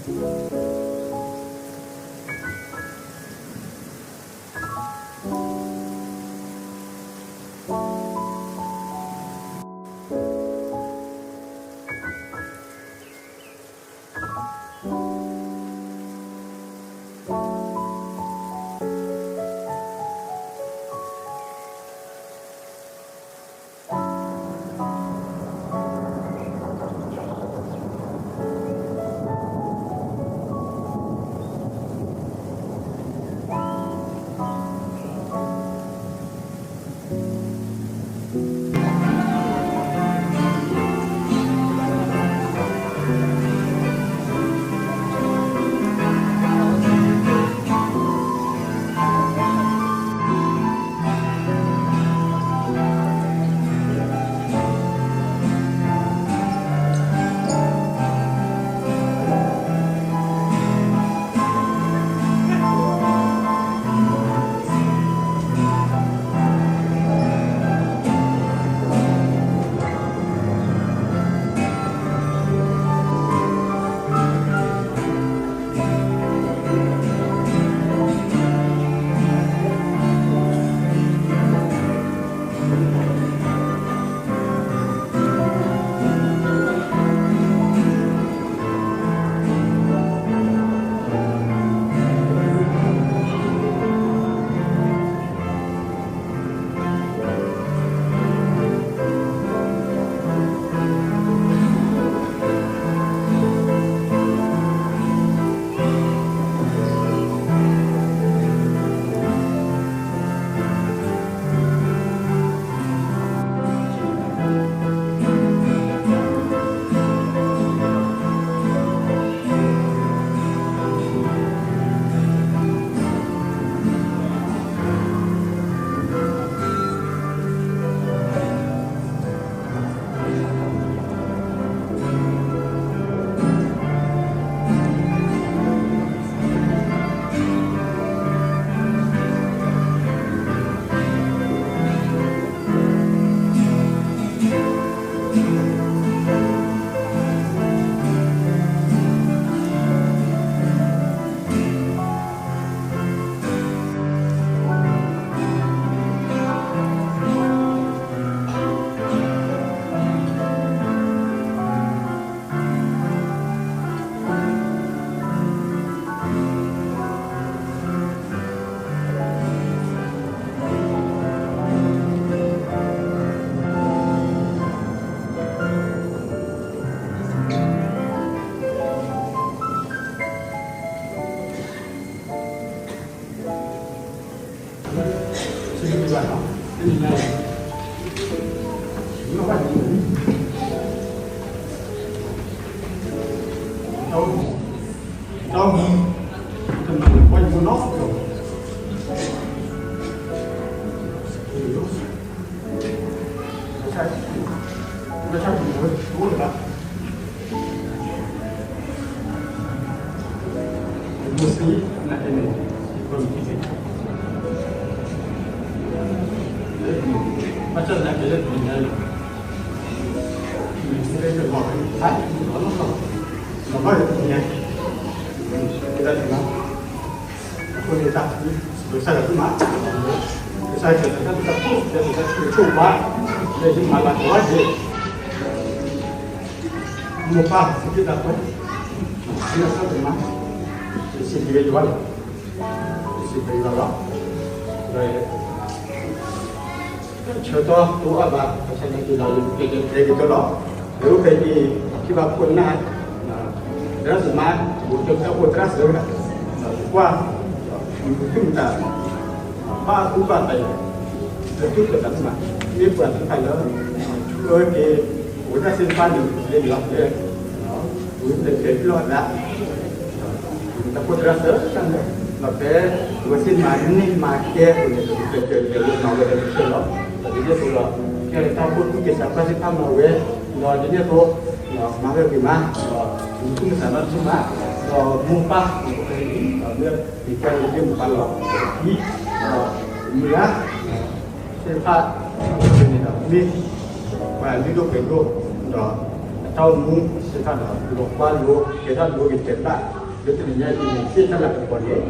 အဃိန့ၣ်တၢ် ဘၣ်ဆၣ်ဒီးမး ဘၣ်ဆၣ်ဒီးတၢ် ဘၣ်ဆၣ်ဒီးတၢ် ဘၣ်ဆၣ်ဒီးတၢ်ဆိၣ်ဂ့ၤဆိၣ်ဝါ လၢယမၤလၤကပီၤဒ် မိၢ်ပၢ်သ့ၣ်တဖၣ် လၢတၢ်မၤ ယစံးဘျုးယွၤလီၤ, ယစံးဘျုးယွၤလီၤ, ဒီး ဆၢကတီၢ်တအိၣ်ဘၣ် ဘၣ်ဆၣ်သနာ်က့ဒီး ယကတဲက့ၤကၢလီၤ, လၢအိၣ်ဖဲအံၤ ထံၣ်ဘၣ်ခိၣ်နၢ် သရၣ်သမါ ဘူးကၠိတၢ်အိၣ်သရၣ်စၢၤဝဲဒၣ်, ဒီးကွၢ် မုၢ်သူၣ်မုၢ်သး ဘၣ်အူဘၣ်သးအံၤ လၢသူၣ်ကၢၤသးတမး မ့ၢ်ပှၤသ့ၣ်တဖၣ်လၢ ဆှၢက့ၤ အိၣ်ဝဲဒၣ်သ့ၣ်တဖၣ်န့ၣ် လၢယွၤလၢ ဝံၤလၢကဲဘျီၣ်သး တၢ်ခိၣ်သရၣ်စၢၤတၢ်န့ၣ် ဒီးဖဲ အဝဲသ့ၣ်မၤန့ၢ်မၤကဲအဃိန့ၣ် ကဲကဲကဲလၢမၤဝဲဒၣ်တဖျၢၣ်လီၤ. ဒီးဒ်န့ၣ်အသိးဒီး ကဲတၢ်အိၣ်ဖှိၣ်သူၣ်က့ၤသးပှၢ်သ့ၣ်တဖၣ်မၤဝဲ ဒီးဒ်န့ၣ်အသိး မၤဝဲဂ့ၤမး ဒီးမုၢ်သူၣ်မုၢ်သးနီတမံၤမး ဒီးမိၢ်ပၢ် အဃိန့ၣ် ဒီးမ့ၢ် ယကဲလၢယမိၢ်ပၢ်လီၤ ဒီး မုၢ်ဂၤ သ့ၣ်တဖၣ် အဃိန့ၣ်ဒီး မ့ၢ် ပှၤလုၢ်ဒိၣ်ပှ့ၤဒိၣ် ဒီး အတၢ်အိၣ်မူသ့ၣ်တဖၣ်ဒီး လိာ်ကွၢ်လိ ကဲထီၣ်လိက့ၤတဲဘၣ် လၢတနံၤညါအံၤန့ၣ် သ့ၣ်တၢ်လၤကပီၤန့ၣ် မ့ၢ်လီၤလဲၢ်သးဘၣ်, လီၤစ့သးဘၣ်, လၢတၢ်သူၣ်အိၣ်သးအိၣ်နီၢ်နီၢ်လီၤ, အဃိစ့ၢ်ကီး ဒီးတၢ်ကီၤခါအံၤစ့ၢ်ကီးလီၤ. အိၣ် အဃိဒီးမၤလၤကပီၤက့ၤဝဲသ့ၣ်ဒီး ယစံးဘျုးဘၣ်က့ၤ ကစၢ်ယွၤဒိၣ်မး, ကစၢ်ကဲတၢ်ဘျုးတၢ်ဖှိၣ်တၢ်ဆိၣ်ဂ့ၤဆိၣ်ဝါ အဃိဒီးန့ၣ် ဒီးလၢတနံၤညါအံၤန့ၣ် ယတဲအါဂၤဘၣ် တၢ်ဆၢကတီၢ်ဒ်တအိၣ်ဘၣ် ခီဖျိလၢ ဘၣ်ဒဲးဒၣ်က့ၤတၢ်ဘါလၢ သးပှၢ်မုၢ်အိၣ်ဒံးအိၣ်ဒံး, အဃိသတးန့ၣ် ယတဲဆံးအဃိဒီး ယလဲၤဆါကိးဂၤလီၤ, ယတဲကိးဂၤဒဲးဘၣ် ယတဲကိးဂၤဒဲးဘၣ်, ဒီး ယတဲန့ၣ်မ့ၢ်တၢ်တမံၤဃီလီၤ, လၢတနံၤညါအံၤ ဟ့ၣ်လၤကပီၤက့ၤမိၢ်ပၢ်သူၣ်က့သးပှၢ် လၢတနံၤညါအံၤန့ၣ်, ဒီး ဘၣ်မနုၤလဲၣ်, ပထံၣ်ဘၣ်လၢတၢ်အိၣ်ဖှိၣ်အံၤမၤနုၤလၢ ဖံးတၢ်မၤတၢ်န့ၣ် နကွၢ်ဒီး ကြၢးဟ့ၣ်လီၤတၢ်လၤကပီၤကိးဂၤဒဲးလီၤ, တဂၤလၢမူဒါ တဂၤလၢဝဲၤကျိၤဝဲၤတ့ဒၣ်ဝဲန့ၣ်, ဒီးကြၢးဟ့ၣ်လီၤဘၣ်ဆၣ်နာ်က့န့ၣ်, ဒီးတၢ်ဆၢကတီၢ်တၢ်သးဖီခိၣ် အဃိသတးဒီး ပသ့ၣ်ညါလၢ ခိၣ်နၢ်ဝဲၤကျိၤဝဲၤတ့ဖိခဲလၢာ်ကနၢ်ပၢၢ်ယၤ, ဒီးစံးပသးခုပတယၤလၢဟ့ၣ်လီၤကဘၣ်က့ၤ, ဒီး မိၢ်ပၢ်ခိၣ်နၢ်တၢ်မၤ ဒီးမုၢ်ဖိပၢ်ခိၣ်နၢ်တၢ်မၤ ပှၤလီၤစံးပသးခုက့ၤယၤ စံးပသးခုက့ၤယၤ စံးပသးခုက့ၤယၤလီၤ, ဒီးအဃိန့ၣ် တၢ်အိၣ်ဖှိၣ်သရၣ်သၢဂၤတဂၤ ယကဲဖိတဂၤလီၤ, ဒီးတဲအါလၢၤဘၣ် တၢ်ဆၢကတီၢ်အိၣ်ဘၣ်, ဒီးယတဲလၢဒိၣ်တၢၢ် ဒီးဘု မ့ၢ်ပှၤသးပှၢ်ကတၢၢ်လီၤ, ဘုသရၣ်ဒိၣ် လၢတၢ်အိၣ်ဖှိၣ်ပူၤန့ၣ်, ဒီးတၢ်အဝဲမ့ၢ်ပှၤသးပှၢ်ကတၢၢ် ဒီးမ့ၢ် ဒီးမူဒါအဒိၣ်ကတၢၢ် အဝဲ ဒီးဂုာ်ကျဲးစၢး ဒီးဟ့ၣ်လီၤသးလၢ ဖိလံၤတၢ်ကူၣ်ဘၣ်ကးဘၣ် ပှၤကိးဂၤဒဲး ဒီးဟဲက့ၤလၢဖိလံၤအအိၣ်, အဝဲဟးဂူာ်ဘါယွၤ ကွဲက့ၤဖိလံၤမုၣ်ခွါသ့ၣ်တဖၣ် လၢသးပှၢ်ကတီၢ် ဒီးဂုာ်ကျဲးစၢးဒီးမၤဝဲ ဟ့ၣ်လီၤသးလၢကစၢ်ယွၤတၢ်ဖံးတၢ်မၤအဃိဒီး ကဲထီၣ်ဒိဂ့ၤတဲာ်ဘၣ် တၢ်သူၣ်ခုသးခု ဒီးလၢ ဟံၣ်ဖိဃီဖိအဂီၢ်တကးဘၣ် လၢဝဲဖိလံၤဖိနီၢ်ဂၤဒဲးအဂီၢ်လီၤ. ဒီးဒ်န့ၣ်အသိး ဒီးသ့ၣ်ညါဘၣ် အဝဲမ့ၢ်ပှၤလၢယွၤယွၤအတၢ်မၤ ဒီးပတဲပဖံးဒီးဟံၣ်ဖိဃီဖိခဲလၢာ် တၢ်ဆၢလီၤ ဟံၣ်ဖိဃီဖိနၢ်ပၢၢ်အီၤ ဒီးမၤသကိးယွၤတၢ်မၤ ဒီးမ့ၢ်တၢ်လၢအဂ့ၤဒိၣ်မး ဒီးတကးဘၣ် တၢ်အိၣ်ဖှိၣ်သရၣ်အိၣ်အါမး လၢမုၢ်ဆါတနံၤညါအံၤန့ၣ် ဃုအတၢ်အိၣ်မူ ဒီးဖျါလၢအလီၤဆီဘၣ်အံၤဒိၣ်မးလီၤ. အဝဲလီၤဆီ တဂၤလၢကျဲ တဂၤလၢသနၢၣ်ဒၣ်ဝဲ ဒီးအဝဲ အတၢ်အိၣ်မူ ဒီးတၢ်ဖံးတၢ်မၤယွၤအတၢ် ဟံၣ်ဖိဃီဖိဒီးသးဖံးသးမံသးမုာ် ဒီးပှၤဟီၣ်ခိၣ်ဖိခဲလၢာ်ဒီးသးဖံးသးမံသးမုာ် ဒီးပဒီးပှၤမၤသကိးတၢ်ခဲလၢာ်သးဖံးသးမံသးမုာ် ဒီးလၢအကျါန့ၣ် ဒီးမ့ၢ်သရၣ်ဒိၣ်ဒီး လၢပှၤကညီ လၢကီၢ်သူလ့ၤမ့ၢ်ဂ့ၤ လၢကီၢ်ပယီၤမ့ၢ်ဂ့ၤ လၢ ပှၤကညီဖးအါညါ ဒီးသရၣ်လၢ ကတ့ထီၣ်တၢ်လုၢ်ဟံၣ်ခွံဖျၢၣ်န့ၣ် တအိၣ်နီတဂၤဘၣ်. ယသ့ၣ်ညါဘၣ်ဒံးဘၣ် အဂၤဒ်မ့ၢ်အိၣ်နီၢ်နီၢ်ဧါ ယတသ့ၣ်ညါဘၣ်မး ဒီးယမ့ၢ်သ့ၣ်ညါဝဲတမူတၢ်ဒူ ဘၣ်ဆၣ်မ့ၢ်လၢခံတဂၤအံၤ တ့ထီၣ်တၢ်လုၢ်ခွံဖျၢၣ် ဒီး လၢ အဝဲတၢ်အဲၣ်ဘၣ်ဆၢက့ၤ က့ၤယွၤအဃိဒီး အဝဲန့ၣ်မ့ၢ် ပတဒိၣ်အီၤဘၣ်လၢ ပိၢ်သ့ၣ်ဘၣ် အဝဲဒၣ်မ့ၢ် မိၢ်မ့ၢ်ပၢ် လၢလီၤကွၢ်လိာ်ကွဲဒိဂ့ၤတဲာ်ဘၣ် ဒီးအတၢ်မၤဂ့ၤမၤဝါသ့ၣ်တဖၣ် အသွံၣ်အစီသ့ၣ်တဖၣ်န့ၣ် မ့ၢ်တဖၣ်တၢ်ယဲၢ် ဒီးတဲအံၤ ဒီး လၢအဝဲဒၣ် အတၢ်အိၣ်မူဒံး ဖဲအမူဒံးဆၢကတီၢ်န့ၣ်လီၤ. ဒီးအဂ့ၢ်အကျိၤစဲးဖိ ဒီး အဝဲစ့ၢ်ကီး ဒီး ပှၤတဂၤလၢအိၣ်စ့ၢ်ကီးဒီး တၢ်မုၢ်လၢ် တၢ်တီၤ ဒီးလၢညါခါ ဒီးအတၢ်အိၣ်ဖှိၣ်မ့ၢ်ထံးမ့ၢ်ထံးဂၤ မ့ၢ်အိၣ်လၢပှၤကညီတဘၣ်ဆၣ်သနာ်က့န့ၣ် လၢဆၢကတီၢ်ခဲအံၤ ဒီး ယထံၣ်လၢအဝဲန့ၣ် ယစံးကွၢ်ဘၣ် ယထံၣ်လၢအဝဲန့ၣ် အလီၤဂာ်ဒ်သိးလံ ကဘံခိၣ်တဆံတၢ ဆၢဖိတၢ ဒီးတၢ်စူၢ်တၢ်နာ်မ့ၢ်တၢ်မုၢ်လၢ်န့ၣ် အတၢ်သန့ၤကစး ဒီးတၢ်လၢကထံၣ်ဘၣ်အတၢ်သ့ၣ်ညါ အဝဲသ့ၣ်ညါဆိပာ်စၢၤ အဝဲအိၣ်ဒီးတၢ်တီၤတၢ်ထံၣ်ဘၣ် ဒီးတၢ်ကဲထီၣ်လိၣ်ထီၣ် ဒ်အမုၢ်လၢ်ဒ်သိးအဝဲလီၤ. ဒီးအဝဲန့ၣ် ဒီးသ့ၣ်ညါ ခီဖျိတၢ်တီခိၣ်ရိၣ်မဲအဃိဒီး တၢ်ဒိၣ်ထီၣ်လဲၢ်ထီၣ် ဒီးတၢ်မၤသးခဲလၢာ်န့ၣ်ဖဲလီၤ ဝဲၤကျိၤဝဲၤတ့ခဲလၢာ်က့ၤန့ၣ်ဒီး လီၤမံခိၣ်မံသး မုာ်ခိၣ်မုာ်သး ဒီးဒိၣ်မးလီၤ. ဒီးအ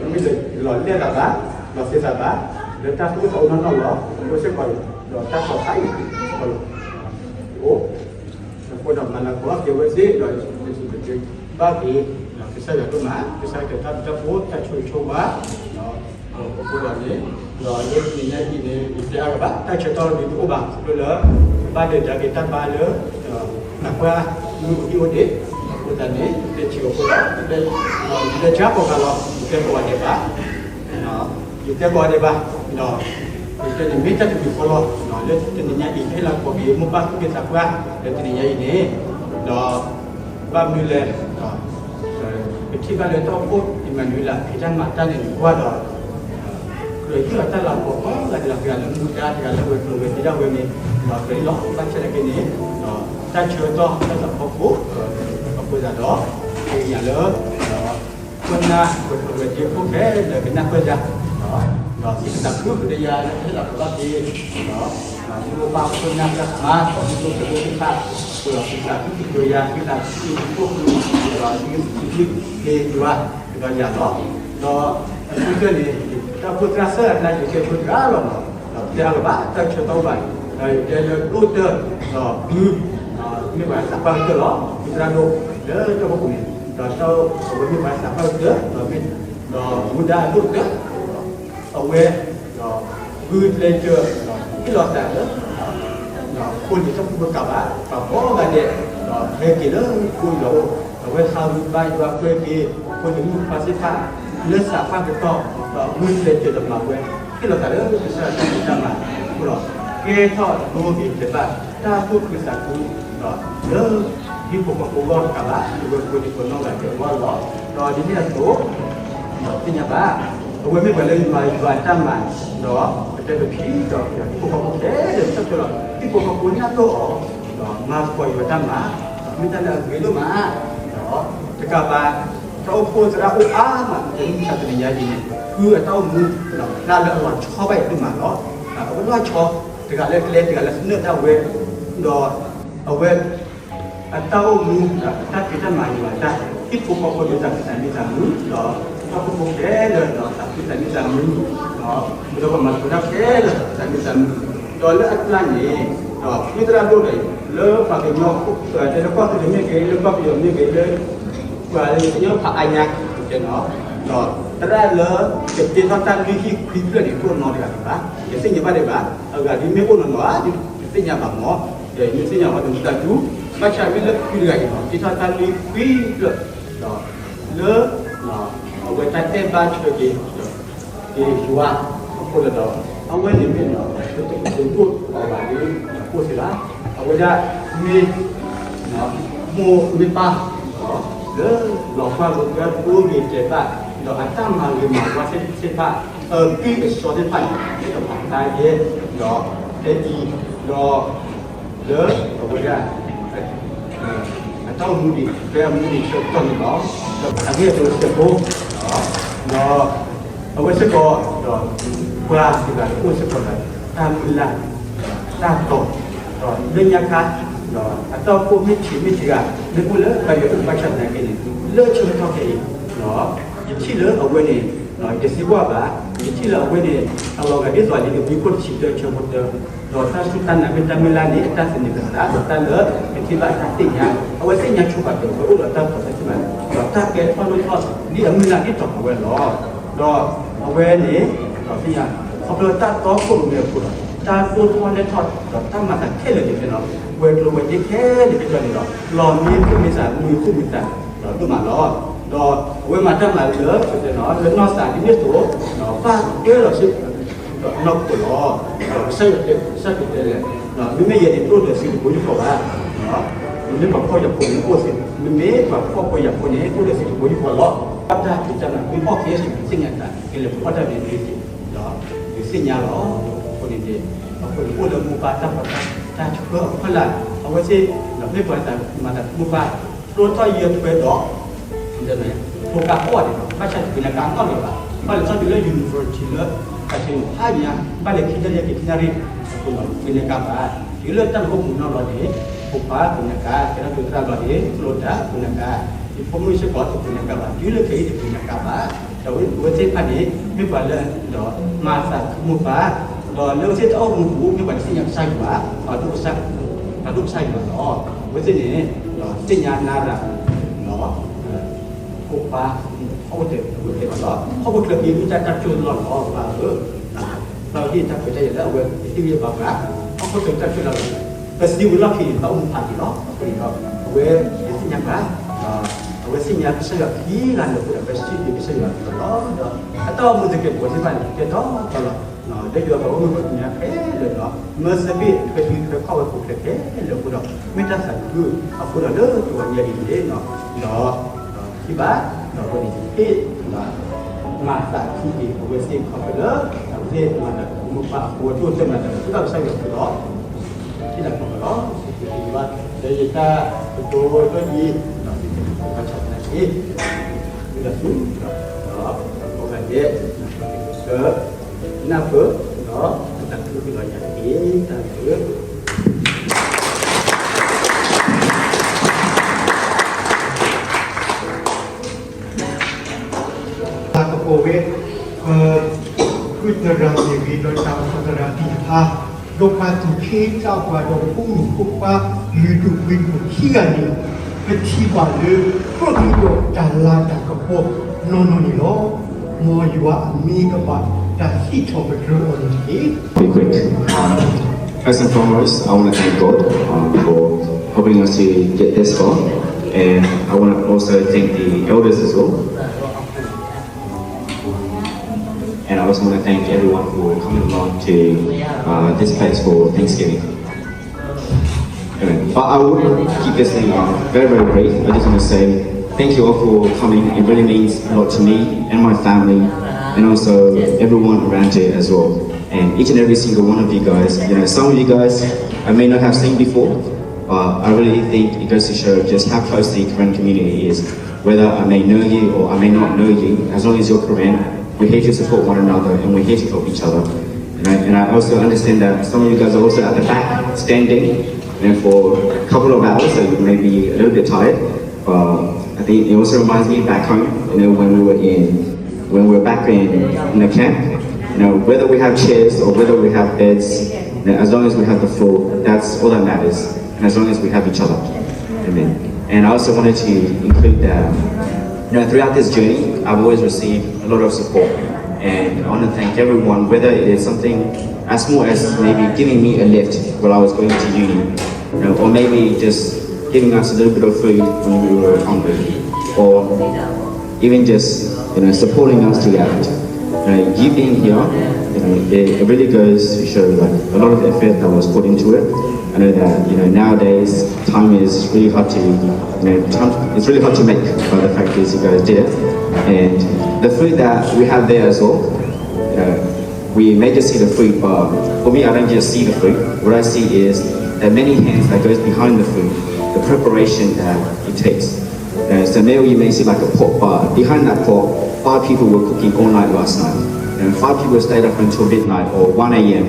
ဝဲမၤတၢ်မၤလၢ လၢနီၢ်သးဒ်န့ၣ်အသိး ဒီးပၢ်ကဲလီၤစ့ၢ်ကီးနီၢ်ခိၣ်လီၤ. ဒီးကစၢ်ယွၤတဲ ကစၢ်ယွၤတဲလဲၣ် မ့မ့ၢ်ယဲန့ၣ် တအိၣ်ဒီးစံးတဘိယူၢ်ဃီဘၣ်. မ့မ့ၢ်ပှၤဖှီၣ်ယာ်ဖိန့ၣ် အိၣ်စ့ၢ် မ့မ့ၢ်ပှၤဖှီၣ်ဖိယာ်ဖိန့ၣ် အိၣ်ဒီးစံးတဘိယူၢ်ဃီလီၤ. ဘၣ်တၢ်ဖံးတၢ်မၤ မ့ၢ်အီၣ်က့ၤစ့ၢ်ကီး သ့ၣ်ညါတၢ် ကလဲၤပှၤအီၣ်တၢ်န့ၣ်န့ၣ် ဒီး ယသ့ၣ်ညါလီၤ. အဃိန့ၣ်န့ၣ် အဃိန့ၣ် အိၣ်လၢမိၢ်ပၢ်တၢ်ပီးတၢ်ဆှၢအဖီလာ် အဝဲသ့ၣ် ဒီးမ့ၢ်ပှၤသးမၤသးမိၢ်ပၢ် ဖျိထီၣ်ယဲၢ်ထွဲဒီး ဖိကါအီၣ်န့ၣ်ဒီး ဘၣ်ဆၣ်သနာ်က့ အနီၣ်လီၤဘၣ် ဘၣ်လဲၤထီၣ်တုၤလၢ university လၢ အဆ့ဟါညါ ဘၣ်လဲၤခံနၣ်ရံၣ်က့ၤခံနၣ်ရံၣ် အဃိဒီး သနာ်က့ဘၣ် တုၤလၢတၢ်အိၣ်မူနီၢ်လီၤန့ၣ် ဖိခွါသနာ်က့ ကဲထီၣ်သရၣ်လီၤန့ၣ် ကျိတၢ်သနာ်က့ ဖိမုၣ်စ့ၢ်ကီးတပူၤညါကါဘၣ်, တုၤလၢခဲအံၤတပူၤညါကါဘၣ်, ဒီးအဝဲသ့ၣ်တဖၣ်န့ၣ် မ့ၢ်ပှၤလၢဒီးမၤသးခုမိၢ်ပၢ်, ဒီးလၢအဝဲသ့ၣ်တၢ်အိၣ်မူပူၤ မ့ၢ်ပှၤတသ့ၣ်ညါကစၢ်ယွၤ, ဒီးဒိးကစၢ်, ဒီးဒိးကစၢ်ယွၤလီၤ. အဝဲသ့ၣ်န့ၣ် ဒီးသ့ၣ်ညါနၤရၤ ဒီး ဖိခွါ ဟီၣ်ခိၣ်တၢၢ် ဝဲတဲဘၣ်လီၤ. ဟီၣ်ခိၣ်ချၢက့ၤမ့ၢ်တၢ်တၢ်ကၠိၣ်လီၢ်လီၤ ပၢ်ဧၢ, ပၢ်ဝဲဒၣ်တၢ်ခွဲးတၢ်ယာ်လၢအဝဲသ့ၣ်ဂံၢ်ဘါပှၤ, ဟီၣ်ခိၣ်ချၢတၢ်ကၠိၣ်လီၢ်လီၤ. ပသံဝံၤလီၢ်ခံန့ၣ် ပအိၣ်မူဖးဒိၣ်လီၤ. အဃိန့ၣ်ဒီး အဝဲသ့ၣ်ညါပှၤ, အဝဲသ့ၣ်ညါကစၢ်ယွၤခံဂၤလၢာ်အဃိဒီး အဝဲစံးဘျုးကစၢ်ယွၤအဃိလီၤ. ဒီးအတၢ်အိၣ်မူသကဲးပဝးသ့ၣ်တဖၣ်န့ၣ် ကဲထီၣ်ထီလီၤ. ဒီးယွၤပှၤဂီၢ်မုၢ်ပှၤကညီခဲလၢာ်ဒီး မၢသဘ့ၣ်ထွဲထံထွဲကီၢ်ဝဲပူၤခဲလၢာ်ခဲလၢာ်အဃိဒီး မ့ၢ်တၢ်သးခုအဃိဒီး လၢတဂီၤညါအံၤန့ၣ် ဒီး ဒီးထံၣ်ဘၣ် ဒီးအဝဲန့ၣ်ဟ့ၣ် မၤသးခုက့ၤ အဝဲသ့ၣ်ခီဖျိလၢ အဝဲသ့ၣ်မၤသးခုမိၢ်ပၢ်အဃိ အဒိၣ်ကတၢၢ်မၤသးခုဘၣ်ကစၢ်ယွၤအဃိဒီး ဟ့ၣ်လၤကပီၤလီၤ. စံးဘျုးဘၣ် လၢယတၢ်ကတိၤဒီးယံၤ ဒီးစံးဘျုးဘၣ်ဆၣ်သနာ်က့ ဒီးသူ ဒီး ဒီး ကိးဂၤဒဲး ဆၢ နၢ်ပၢၢ် ဒီး သးခုကဒီးယၤတက့ၢ် တၢ်ဘျုး တၢ်ကပီၤဝဲ ပှၤဃုသရၣ်မ့ၢ်ဂ့ၤ ဒီးတၢ်အိၣ်ဖှိၣ်သရၣ်သ့ၣ်တဖၣ် ဒီးပှၤသူၣ်က့သးပှၢ် ဒီးဖိမုၣ်ဖိခွါ လုၢ်ဒိၣ်ပှ့ၤဒိၣ်ခံဂၤန့ၣ် ပထံၣ်ဘၣ်လၢ ခီၣ်ထံးဒီးတၢ်လၤတၢ်ကပီၤနီၢ်နီၢ်န့ၣ်လီၤ. မ်ယွၤအမံၤကဘၣ်တၢ်စံးထီၣ်ပတြၢၤအီၤန့ၣ်တက့ၢ်. Be quick. Um, first and foremost, I want to thank God um, for helping us to get this far. And I want to also thank the elders as well. And I also want to thank everyone for coming along to uh, this place for Thanksgiving. Anyway, but I will keep this thing uh, very, very brief. I just want to say thank you all for coming. It really means a lot to me and my family, and also everyone around here as well. And each and every single one of you guys, you know, some of you guys, I may not have seen before, but I really think it goes to show just how close the Karen community is. Whether I may know you or I may not know you, as long as you're Karen, we're here to support one another and we're here to help each other. And I, and I also understand that some of you guys are also at the back standing and for a couple of hours, so you may be a little bit tired. But I think it also reminds me back home, you know, when we were in, when we were back in, in the camp, you know, whether we have chairs or whether we have beds, you know, as long as we have the food, that's all that matters. And as long as we have each other. Amen. And I also wanted to include that, you know, throughout this journey, I've always received a lot of support. And I want to thank everyone, whether it is something as small as maybe giving me a lift while I was going to uni, you know, or maybe just giving us a little bit of food when we were hungry, or even just you know supporting us throughout. You know, you being here, you know, it, it really goes to show like a lot of effort that was put into it. I know that you know nowadays time is really hard to you know time, it's really hard to make, but the fact is you guys did it, and the food that we have there as well. You know, we may just see the food, but for me, I don't just see the food. What I see is the many hands that goes behind the food, the preparation that it takes. And so now you may see like a pot, but behind that pot, five people were cooking all night last night. And five people stayed up until midnight or one a m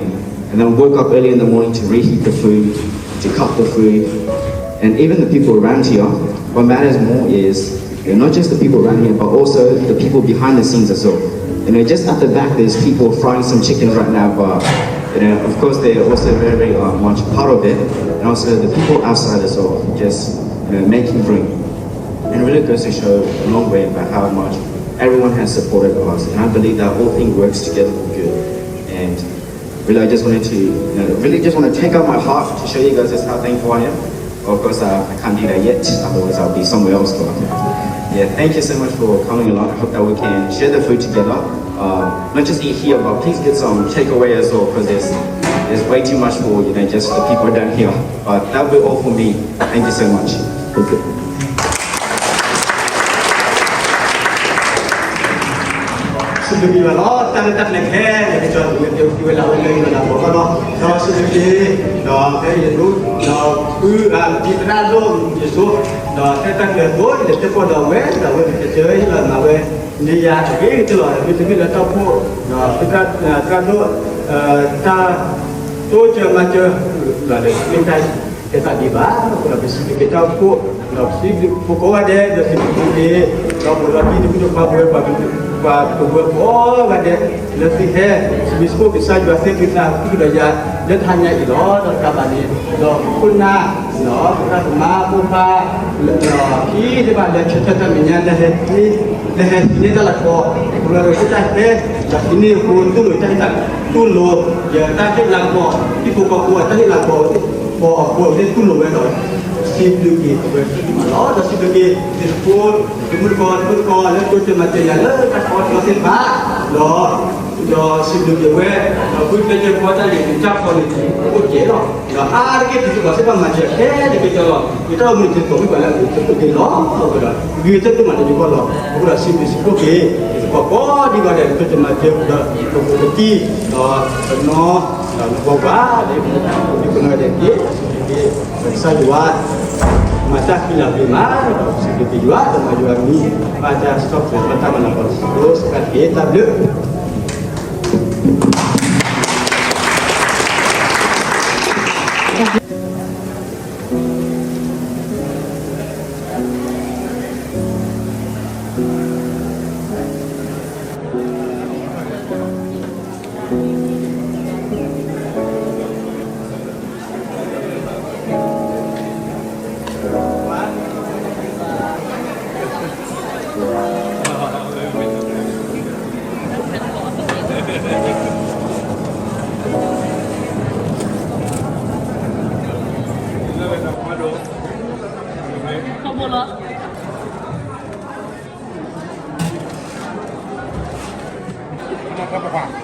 and then woke up early in the morning to reheat the food, to cut the food. And even the people around here, what matters more is you know, not just the people around here, but also the people behind the scenes as well. You know, just at the back, there's people frying some chicken right now, but you know, of course, they're also very, very uh, much part of it, and also the people outside as well, just you know, making room. And it really goes to show a long way about how much everyone has supported us, and I believe that all things works together for good. And really, I just wanted to, you know, really just want to take out my heart to show you guys just how thankful I am. Of course, uh, I can't do that yet, otherwise I'll be somewhere else. But yeah, thank you so much for coming along. I hope that we can share the food together. Uh, not just eat here, but please get some takeaway as well, because there's there's way too much for you know just the people down here. But that'll be all for me. Thank you so much. စံးဘျုးက့ၤဝဲလီၤ တၢ်လၢတၢ်ကျဲၤခဲလၢာ် ကစၢ်ယွၤက့ၤဝဲလၢဝဲလၢယွၤလၢအဂီၢ်လီၤ. ဒီးစံးဘျုးက့ၤ ဒီးဖဲယဒိ ဒီးဖု ဖံသရၣ်ဒိၣ်ယစိ ဒီးဖဲတၢ်ကျဲၤအသိး ယလဲၤတဲပီၣ်ဒီးအဝဲ ဒီးအဝဲန့ၣ် ကစၢ်ယွၤဟ့ၣ်လီၤမၤဝဲ န့ၢ်ယၤတဂ့ၤကတၢၢ်လီၤ. မ့တမ့ၢ်လၢတၢ်အိၣ်ဖှိၣ် ဒီးဖံသရၣ်ဒိၣ် တၢ်တိစၢၤမၤစၢၤ ဒီးလၢမ့ၢ်တၢ် ကဲသးဒံးဘၣ်, အဃိဒီးပစံးဘျုးက့ၤတၢ်အိၣ်ဖှိၣ်, ဒီးပစံးဘျုးဖိကိးဂၤဒဲး, ဒီးစံးဘျုးက့ၤ, ဒီးပလီၤတံၢ်တမုၢ်တခွါပဝဲပှၤ, ပှၤကဝဲၤကိးဂၤဒဲး, လၢသုဟဲ, စံးဘျုးစံးဖှိၣ်ကစၢ်ယွၤသ့ၣ်သုသးဃုာ်ဒီးယၤ, လၢတဟါညါအံၤလီၤ, ဒီးတကးဘၣ်န့ၣ်, ဒီးခိၣ်နၢ်, ဒီးပသရၣ်သမါဖိခွါ, ဒီးခံသ့ၣ်တဖၣ်လၢဆၢထၢၣ်တၢ်မဲာ်ညါ, လၢဟဲ, လၢဟဲဟံးန့ၢ်တၢ်လၤကပီၤ, ပဝဲပခိၣ်တၢ်ဟဲ, ဒီးဟံးန့ၢ်အဃိတူၢ်လိာ်တၢ်ဟ့ၣ်တၢ်, တူၢ်လိာ်, ယတၢ်ဟ့ၣ်လၤကပီၤ, ဟံၣ်ဖိဃီဖိအတၢ်ဟ့ၣ်လၤကပီၤ, ပှၤအဃိအဝဲတူၢ်လိာ်ဝဲဒီး, စံးဘျုးက့ၤအဝဲသ့ၣ်မးလီၤ, ဒီးစံးဘျုးက့ၤ, တမုၢ်တကိး, တမုၢ်တကိး, တမုၢ်တကိး, လၢတိစၢၤမၤစၢၤယၤလၢတၢ်ကီတၢ်ခဲသ့ၣ်တဖၣ်, ဒီး ဒီးစံးဘျုးက့ၤဝဲ, ဒီးဃုကျဲကျဲဖီတၢ်ယံၤတၢ်ဖီန့ၣ်, အိၣ်ကဲလီၤ, ဒီးအါတက့ၢ်တသ့ဘၣ်စ့ၢ်ကီးမၤစၢၤခဲလၢာ်ကဲကဲလီၤ, ယတၢ်အိၣ်မူန့ၣ် တသိးမ့ၢ်ပှၤလၢအအိၣ်တအိၣ်ကဲလီၤ, အဃိဒီး, ဂ့ၤတၢ်ဒိၣ်မးလၢယဂီၢ်လီၤ, အဃိဒီးစံးဘျုးစံးဖှိၣ်က့ၤ, ယသကိးကိးဒံးဂီၤဒဲး တၢ်တမၤစၢၤဒီး, ပကပတံၢ်,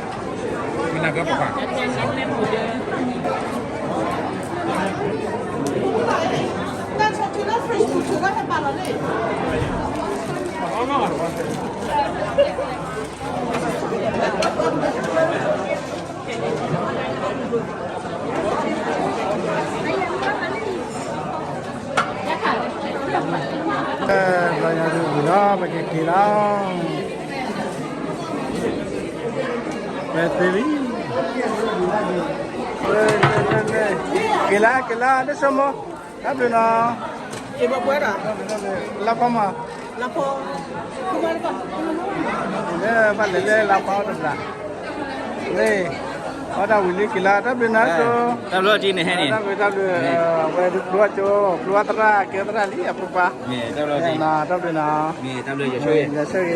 ဒီးပနီၢ်, ဒီးနဘီဘၣ်, ဒီးပကပနီၢ်ဒဲးက့ၤ, ကစၢ်ယွၤ, မၤတၢ်ဃံလၤဘျ့းမး, ဒီးစံးဘျုးက့ၤယွၤ, ဒီးမၤယွၤမံၤ, ဘၣ်တၢ်ဆီၣ်ထွဲဘၣ်တၢ်မၤလၤကပီၤစ့ၢ်ကီး, စကတက့ၤတၢ်ဘျုး လီၤယၤဒ်ဝံၤလီၤ ပကက့ၤလီၤ, ပသ့လံ, က့ၤလၢ က့ၤလၢ တၢ်ဆိကမိၣ်, တၢ်ဘျုးနီၤ, လၢဖီမး, လၢဖီ, ဘၣ်လဲၤလၢလၢဖီတဘျီ, အီၣ်တၢ်ဝံၤလံက့ၤလၢ တၢ်ဘျုးနီၤ, တၢ်ဘျုး, တၢ်ဘျုး, ဝဲဒုးကျိအကၠိ, ကျိသရၣ် ကဲသရၣ်လံအဖိခွါ, တၢ်ဘျုးနီၤ, ယဆၢဂ့ၤ,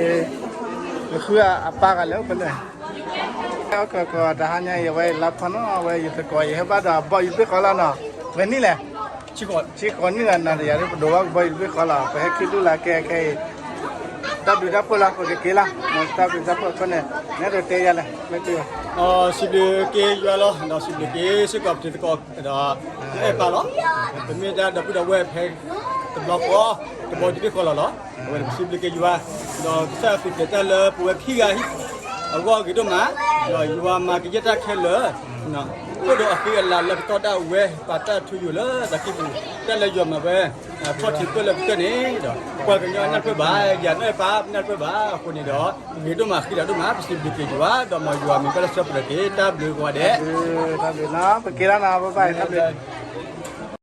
ယဃုအပၢ်ဂၤလၢအိၣ်ဖဲလဲၣ်, ကီကီတဟါညါအံၤ အဝဲလၢဖီနီၤ အဝဲယသကိး ယဟဲဘၣ်ဒီးဘီယူၤတဘ့ၣ်ဃီလီၤနီၤ, ဝဲနံၣ်လဲၣ်, ဆံဃိးနံၣ်လီၤနီၤ တယၤဒ်ပဒိးဘၣ်ကဘီယူၤတဘ့ၣ်ဃီလီၤ ပဟဲခံဒူၣ်လၢကဲခဲအံၤ, တၢ်ဘျုးတၢ်ဖှိၣ်လီၤ ပကက့ၤလီၤ, တၢ်ဘျုးတၢ်ဖှိၣ်အဃိန့ၣ် နဲဒိးတဲယၤလဲၣ်, စံးဘျုးက့ၤယွၤလီၤ ဒီးစံးဘျုးက့ၤစ့ၢ်ကီးပတံၤသကိး ဒီးအဲၣ်ပၢ်လီၤ, ပမ့ၢ်ဒၣ်ဒီပုၢ်ဒီဝဲၢ်ဖဲတဘျီဃီ, တဘီယူၤတဘ့ၣ်ဃီလီၤလီၤ, အဝဲပစံးဘျုးက့ၤယွၤ, ဒီးကစၢ်ယွၤပျဲတၢ်လၢပဝဲခံဂၤအဂီၢ်ဂ့ၤဒိၣ်မး, ဒီးယွၤမၤကယဲၢ်တၢ်ခဲလၢာ် အိၣ်ဒီးအဃံအလၤလၢပတီၢ်ဒၣ်ဝဲ ပာ်တၢ်ထူယိာ်လၢသးကံၢ်ပူၤ, တၢ်လၢယွၤမၤဝဲ, ထီၣ်ထံးကွဲၢ်လၢပကတၢၢ်န့ၣ်ဒီး ပှၤကညီနၢ်ပၢၢ်ဘၣ်, ယၤနၢ်ပၢၢ်ပနၢ်ပၢၢ်ဘၣ်အဃိန့ၣ်ဒီး, ဂ့ၤဒိၣ်မးဃံလၤဒိၣ်မး ပစံးဘျုးက့ၤယွၤ ဒီးမ်ယွၤမံၤပၢ်လၢဆၢပတြၢၤက့ၤ တၢ်ဘျုးကိးဂၤဒဲး, တၢ်ဘျုးနီၤ ပက့ၤလီၤနီၤ ဘၣ်ဘၣ် တၢ်ဘျုး